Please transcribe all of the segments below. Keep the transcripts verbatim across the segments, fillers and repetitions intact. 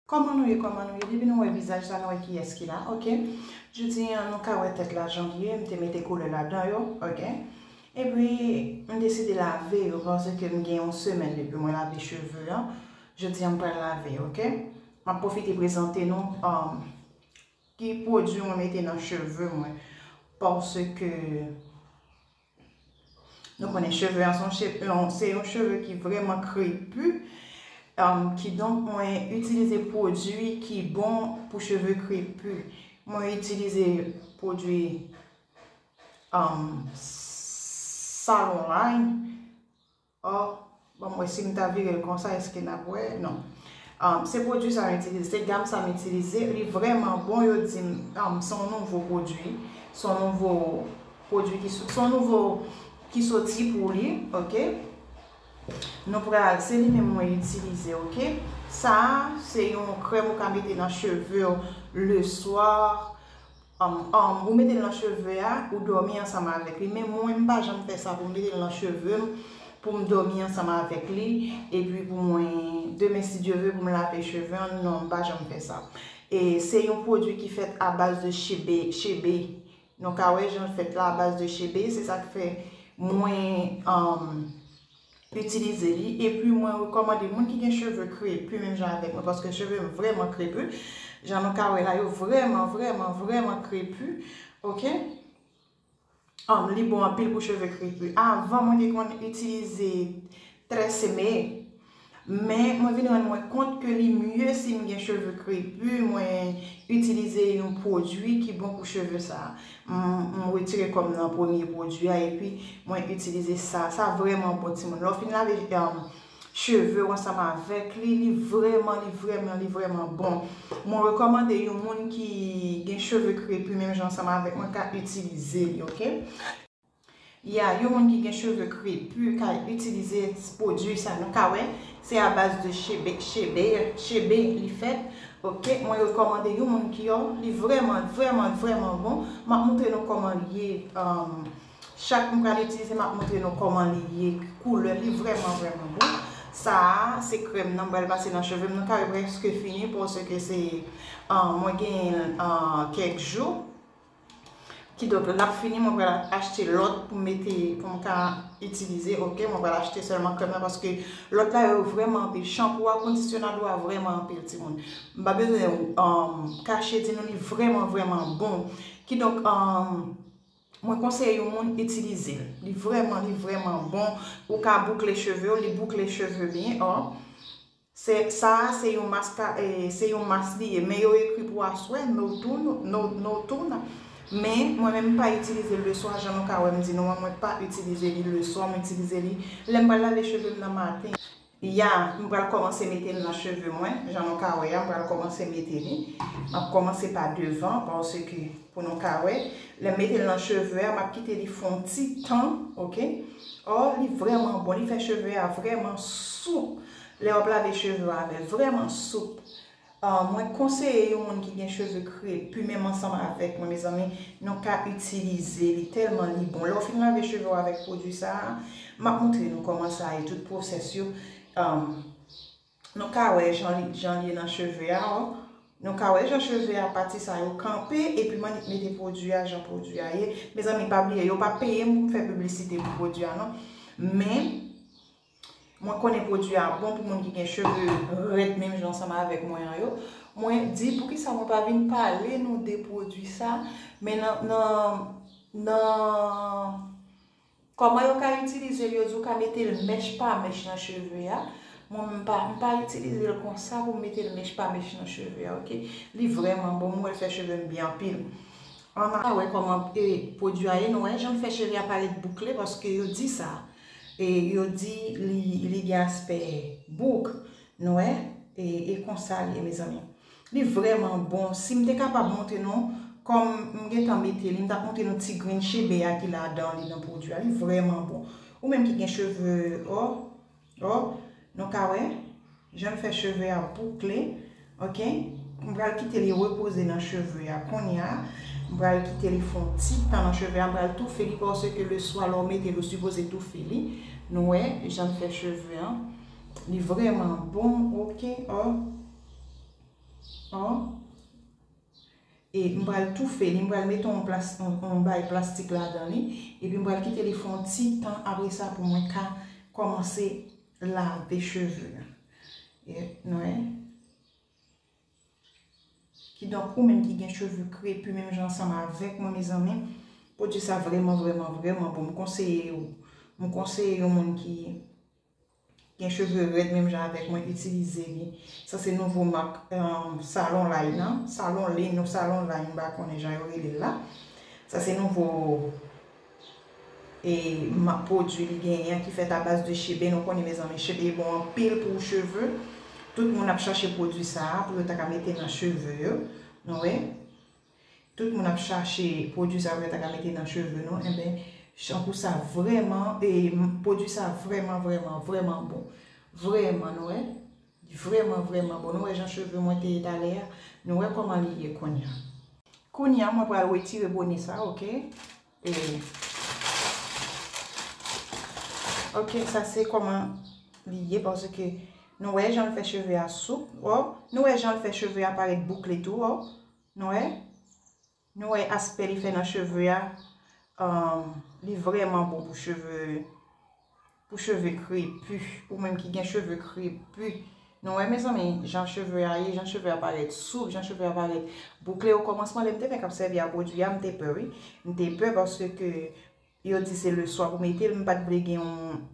Kòman nou ye, kòman nou ye? Depi nou wè vizaj la, nou wè kiyès ki la, oke? Jodi a, nou ka wè tèt la jan l ye, m te mete koulè ladan yo, oke? Epi, m deside lave yo, paske m gen yon semèn depi mwen lave cheve an. Jodi a, m pral lave yo, oke? M ap pwofite prezante nou, um, ki pwodui mwen mete nan cheve mwen. Paske nou konnen cheve an se yon che-, yon, se yon cheve ki vrèman krepi. Um, kidonk, mwen itilize pwodui ki bon pou cheve krepi. Mwen itilize pwodui, um, Salon Line. Oh, bon, mwen si m ta vire l konsa, èske n ap wè? Non. Um, se pwodui sa m itilize, se gam sa m itilize. Li vrèman bon, yo di m, um, se yon nouvo pwodui. Se yon nouvo pwodui ki so-, se yon nouvo ki soti pou li, oke? Nou pral, se li menm mwen itilize, oke? Sa a, se yon krèm ou ka mete nan cheve w le swa. Um, um, ou mete l nan cheve a, ou dòmi ansanm avèk li. Men mwen, m pa janm fè sa pou m mete l nan cheve m, pou m dòmi ansanm avèk li, epi pou mwen, demen, si Dye vle, pou m lave cheve an. Non, m pa janm fè sa. E se yon pwodui ki fèt a baz de chebe, chebe. Nou ka wè jan l fèt la, a baz de chebe. Se sa k fè mwen, um, itilize li. Epi mwen rekòmande moun ki gen cheve krepi menm jan avèk mwen, paske cheve m vrèman krepi. Jan nou ka wè la, yo vrèman, vrèman, vrèman krepi. Oke? Um, li bon anpil pou cheve krepi. Avan, mwen te konn itilize Tresemme, men mwen vin rann mwen kont ke li mye si m gen cheve krepi, mwen itilize yon pwodui ki bon pou cheve sa a. M, m retire kò m nan premye pwodui a, epi mwen itilize sa. Sa vrèman bon, timoun. Lè w fin lave, um, cheve w ansanm avèk li, li vrèman, li vrèman, li vrèman bon. Mwen rekòmande yon moun ki gen cheve krepi menm jan ansanm avèk mwen ka itilize li, oke? Ya, yon moun ki gen cheve krepi ka itilize pwodui sa. Nou ka wè, se a baz de chebe, chebe, chebe li fèt. Oke, mwen rekòmande yon moun ki, oh, li vrèman, vrèman, vrèman bon. M ap montre nou kòman li ye. Um, chak m pral itilize, m ap montre nou kòman li ye. Koulè li vrèman, vrèman bon. Sa a, se krèm nan, m pral pase nan cheve m. Nou ka wè prèske fini, paske se, um, mwen gen, uh, kèk jou. Kidonk, l ap fini, mwen pral achte lòt pou m mete, pou m ka itilize, oke? Mwen pral achte sèlman krèm nan, paske lòt la yo vrèman anpil. Chanpou a, kondisyonadò a vrèman anpil, timoun. M pa bezwen, um, kache di nou li vrèman, vrèman bon. Kidonk, um, mwen konseye yon moun itilize l. Li vrèman, li vrèman bon. Ou ka boukle cheve w, li boukle cheve byen, oh. Se, sa a se yon maska, eh, se yon mas li ye, men yo ekri pou aswè, notun, no-, notun. Men mwen menm m pa itilize l le swa, jan nou ka wè m di nou an, mwen pa itilize li le swa, mwen itilize li lè m pral lave cheve m nan maten. Ya, m pral kòmanse mete l nan cheve mwen, jan nou ka wè a, m pral kòmanse mete li. M ap kòmanse pa devan, paske pou nou ka wè, lè m mete l nan cheve a, m ap kite li fè yon ti tan, oke? Oh, li vrèman bon, li fè cheve a vrèman soup. Lè w ap lave cheve w avè l, vrèman soup. Ah, mwen konseye yon moun ki gen cheve krepi, menm ansanm avèk mwen, mezanmi, nou ka itilize li tèlman li bon. Lè w fin lave cheve w avèk pwodui sa a, m ap montre nou kòman sa ye, tout pwosès yo. Ah, nou ka wè jan li, jan li ye nan cheve a, oh. Nou ka wè jan cheve a, pati sa yo kanpe, epi m annik mete pwodui a, jan pwodui a ye. Mezanmi, pa bliye, yo pa peye m pou m fè piblisite pou pwodui a, non. Men, mwen konnen pwodui a bon pou moun ki gen cheve rèd menm jan ansanm avèk mwen an yo. Mwen di, poukisa mwen pa vin pale nou de pwodui sa, men nan, nan, nan kòman yo ka itilize l, yo di w ka mete l mèch pa mèch nan cheve a. Mwen, m pa, m pa itilize l konsa pou m mete l mèch pa mèch nan cheve a, oke? Li vrèman bon, m wè l fè cheve m byen anpil. Ann a wè kòman, e, pwodui a ye, nou wè jan l fè cheve a parèt boukle, paske yo di sa. E yo di li, li gen aspè bouk, nou wè, e, e konsa li ye, mezanmi. Li vrèman bon. Si m te kapab montre nou, kòm m gentan mete li, m t ap montre nou ti grenn chebe a ki ladan li nan pwodui a. Li vrèman bon. Ou menm ki gen cheve, oh, oh, nou ka wè, jan l fè cheve a boukle, oke? M pral kite li repoze nan cheve a kounye a. M pral kite li fè yon ti tan nan cheve a. M pral toufe li, paske le swa lè w mete l, ou sipoze toufe li. Nou wè, jan l fè cheve a. Li vrèman bon, oke? Oh. E m pral toufe li, m pral mete yon plas-, yon, yon bagay plastik ladan li, epi m pral kite li fè yon ti tan apre sa pou mwen ka kòmanse lave cheve. E, nou wè? Kidonk, ou menm ki gen cheve krepi menm jan ansanm avèk mwen, mezanmi, pwodui sa vrèman, vrèman, vrèman bon. M konseye w, m konseye yon moun ki gen cheve rèd menm jan avèk mwen, itilize li. Sa se nouvo mak, um, Salon Line nan. Salon Line ou Salon Line, m pa konnen jan yo rele l la. Sa se nouvo e ma-, pwodui li genyen an ki fèt a baz de chebe. Nou konnen, mezanmi, chebe bon anpil pou cheve. Tout moun ap chache pwodui sa a pou yo ta ka mete nan cheve yo. Nou wè? Tout moun ap chache pwodui sa pou yo ta ka mete nan cheve nou. Enben, chanpou sa vrèman, e, m-, pwodui sa vrèman, vrèman, vrèman bon. Vrèman, nou wè? Li vrèman, vrèman bon. Nou wè jan cheve mwen te ye talè a? Nou wè kòman li ye kounye a. Kounye a, mwen pral retire bone sa, oke? E, oke, sa se kòman li ye, paske nou wè jan l fè cheve a soup, o, nou wè jan l fè cheve a parèt boukle tou, o, nou wè, nou wè aspè li fè nan cheve a, um, li vrèman bon pou cheve, pou cheve krepi, ou menm ki gen cheve krepi. Nou wè, mezanmi, jan cheve a ye, jan cheve a parèt soup, jan cheve a parèt boukle. Okòmansman, lè m te fenk ap sèvi a pwodui a, m te pè, wi. M te pè paske yo di se leswa pou mete l, m pa t vle gen yon,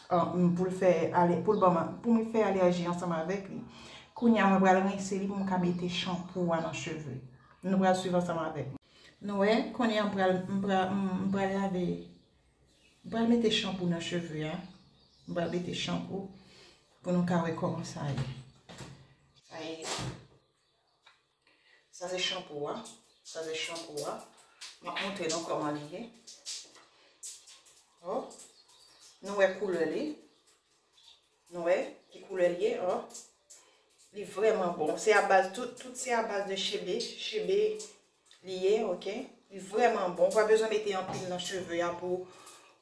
ah, m, pou l fè ale-, pou l ban m, pou m fè alèji ansanm avèk li. Kounye a, mwen pral rense li pou m ka mete chanpou a nan cheve. Nou pral swiv ansanm avèk mwen. Nou wè, kounye a, m pral, m pral, m, m pral lave. M pral mete chanpou nan cheve a. M pral mete chanpou pou nou ka wè kòman sa ye. Sa ye. Sa se chanpou a. Sa se chanpou a. M ap montre nou kòman li ye. O. Nou wè koulè li. Nou wè ki koulè li ye, o. Li vrèman bon. Se a baz, tout, tout se a baz de chebe. Chebe li ye, oke? Li vrèman bon. Ou pa bezwen mete anpil nan cheve a pou,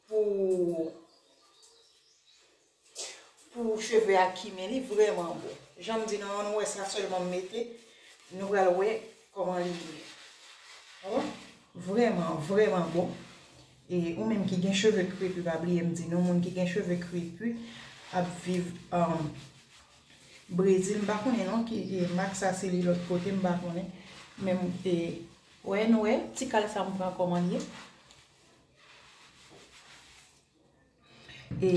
pou, pou cheve a kimen. Li vrèman bon. Jan m di nou an, nou wè sa sèlman m mete. Nou pral wè kòman li ye. O, vrèman, vrèman bon. E ou menm ki gen cheve krepi, pa bliye m di nou, moun ki gen cheve krepi ap viv, um, Brezil, m pa konnen non ki, e, mak sa se li lòt kote, m pa konnen. Men m, e, wè, nou wè, ti kal sa m pran kòman l ye. E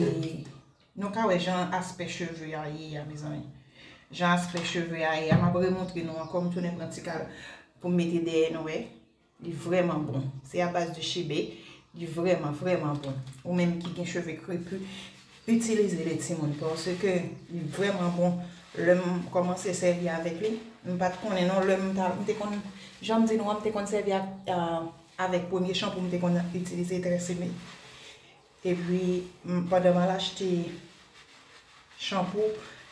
nou ka wè jan aspè cheve a ye a, mezanmi. Jan aspè cheve a ye a, m ap remontre nou ankò, m tounen pran ti kal pou m mete dèyè nou, wè. Li vrèman bon. Se a baz de chebe. Li vrèman, vrèman bon. Ou menm ki gen cheve krepi, itilize li, timoun, paske li vrèman bon. Lè m kòmanse sèvi avèk li, m pa t konnen non, lè m ta, m te konn, jan m di nou an, m te konn sèvi ak, a, avèk premye chanpou m te konn itilize, Tresemme. Epi, m, pandan m al achte chanpou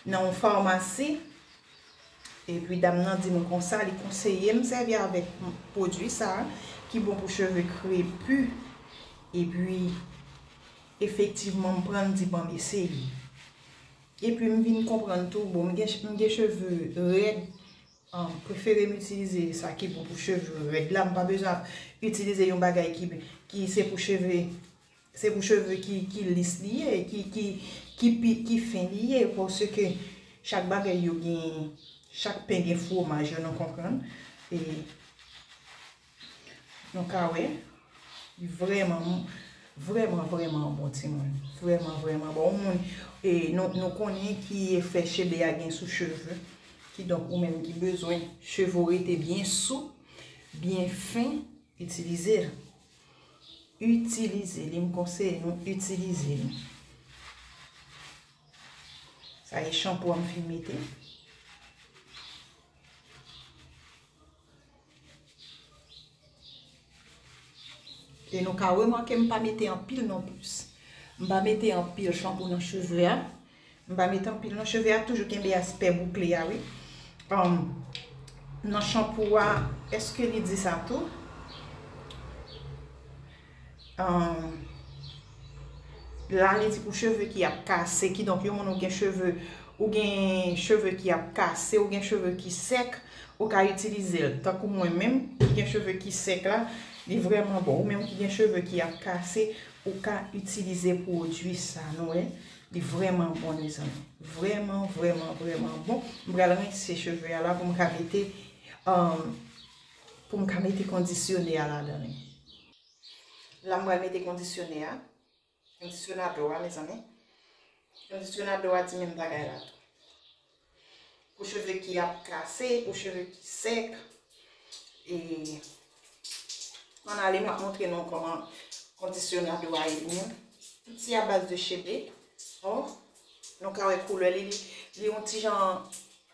nan yon famasi, epi dam nan di m konsa, li konseye m sèvi avèk pwodui sa a, ki bon pou cheve krepi. Epi, efektivman, m pran l, m di, "Ban m eseye." Epi, m vin konprann tou, bon, m gen, m gen cheve rèd, m prefere m itilize sa ki bon pou cheve rèd la. M pa bezwen ap itilize yon bagay ki, ki se pou cheve Se pou cheve ki, ki lis li ye, ki, ki, ki pi, ki fen li ye, paske chak bagay yo gen, chak pen gen fwomaj yo, nou konprann. E nou ka wè, li vrèman, vrèman, vrèman bon, timoun. Vrèman, vrèman bon. Yon moun, e nou, nou konnen ki efè chebe a gen sou cheve. Kidonk, ou menm ki bezwen cheve w rete byen soup, byen fen, itilize l. Itilize li, m konseye nou itilize li. Sa e chanpou a m fin mete. E nou ka remake m pa mete anpil non plis. M pa mete anpil chanpou nan cheve a. M pa mete anpil non, cheve a toujou kenbe aspè boukle a, wi. Um, nan chanpou a, èske li di sa tou? Um, la, li di pou cheve ki ap kase, kidonk yon moun ou gen cheve Ou gen cheve ki ap kase, ou gen cheve ki sèk, ou ka itilize l. Tankou mwen menm, ki gen cheve ki sèk la, li vrèman bon. Ou menm ki gen cheve ki ap kase, ou ka itilize pwodui sa, nou wè. Li vrèman bon, mezanmi. Vrèman, vrèman, vrèman bon. M pral rense cheve a la pou m ka mete, um, pou m ka mete kondisyonè a ladan li. La, m pral mete kondisyonè a. Kondisyonadò a, mezanmi. Kondisyonadò a di menm bagay la tou. Pou cheve ki ap kase, pou cheve ki sèk. E ann ale, m ap montre nou kòman kondisyonadò a ye li menm. Tout se a baz de chebe. Oh, nou ka wè koulè li, li, li yon ti jan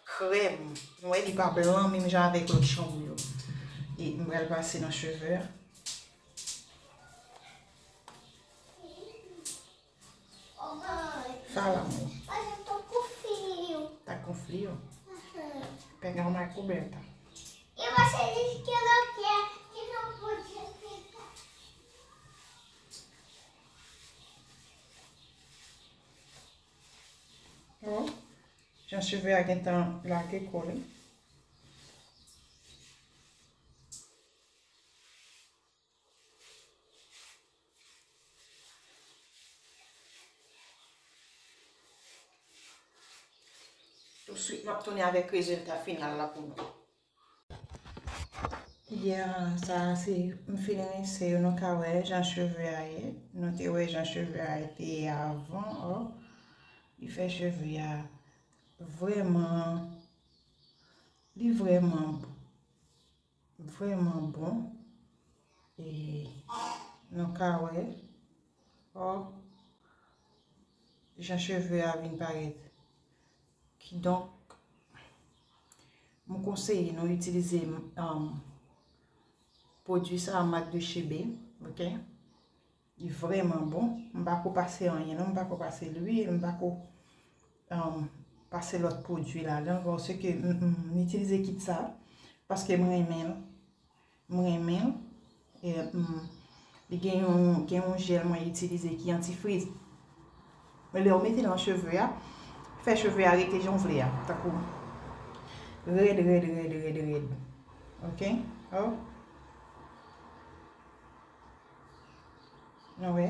krèm. Nou wè, li pa blan menm jan avèk lòt chanpou yo. E m pral pase nan cheve a. Sa la, mwen. Tá com frio? Pegar uma coberta. Oh, jan cheve a gentan lage kò li. Touswit, m ap tounen avèk rezilta final la pou nou. Yeah, sa a se, m fin rense yo, nou ka wè jan cheve a ye. Nou te wè jan cheve a te ye avan, oh. Li fè cheve a vrèman, li vrèman vrèman bon. E nou ka wè, oh, jan cheve a vin parèt. Kidonk, m konseye nou itilize, um, pwodui sa a, mak de chebe, ok? Li vrèman bon. M pa ko pase anyen non, m pa ko pase lwil, m pa ko, um, pase lòt pwodui ladan, paske m, m, m itilize kit sa, paske m renmen l. M renmen l. E, m, li gen yon, gen yon jèl mwen itilize ki antifriz. Men lè w mete nan cheve a, fè cheve a rete jan w vle a, tankou rèd, rèd, rèd, rèd, rèd. Ok? Oh. Nou wè?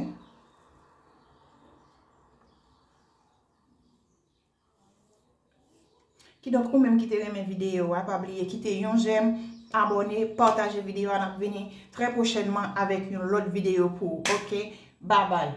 Kidonk, ou menm ki te renmen videyo a, pa bliye kite yon j'aime, abòne, pataje videyo a. N ap vini trè pwochènman avèk yon lòt videyo pou ou. Ok? Babay!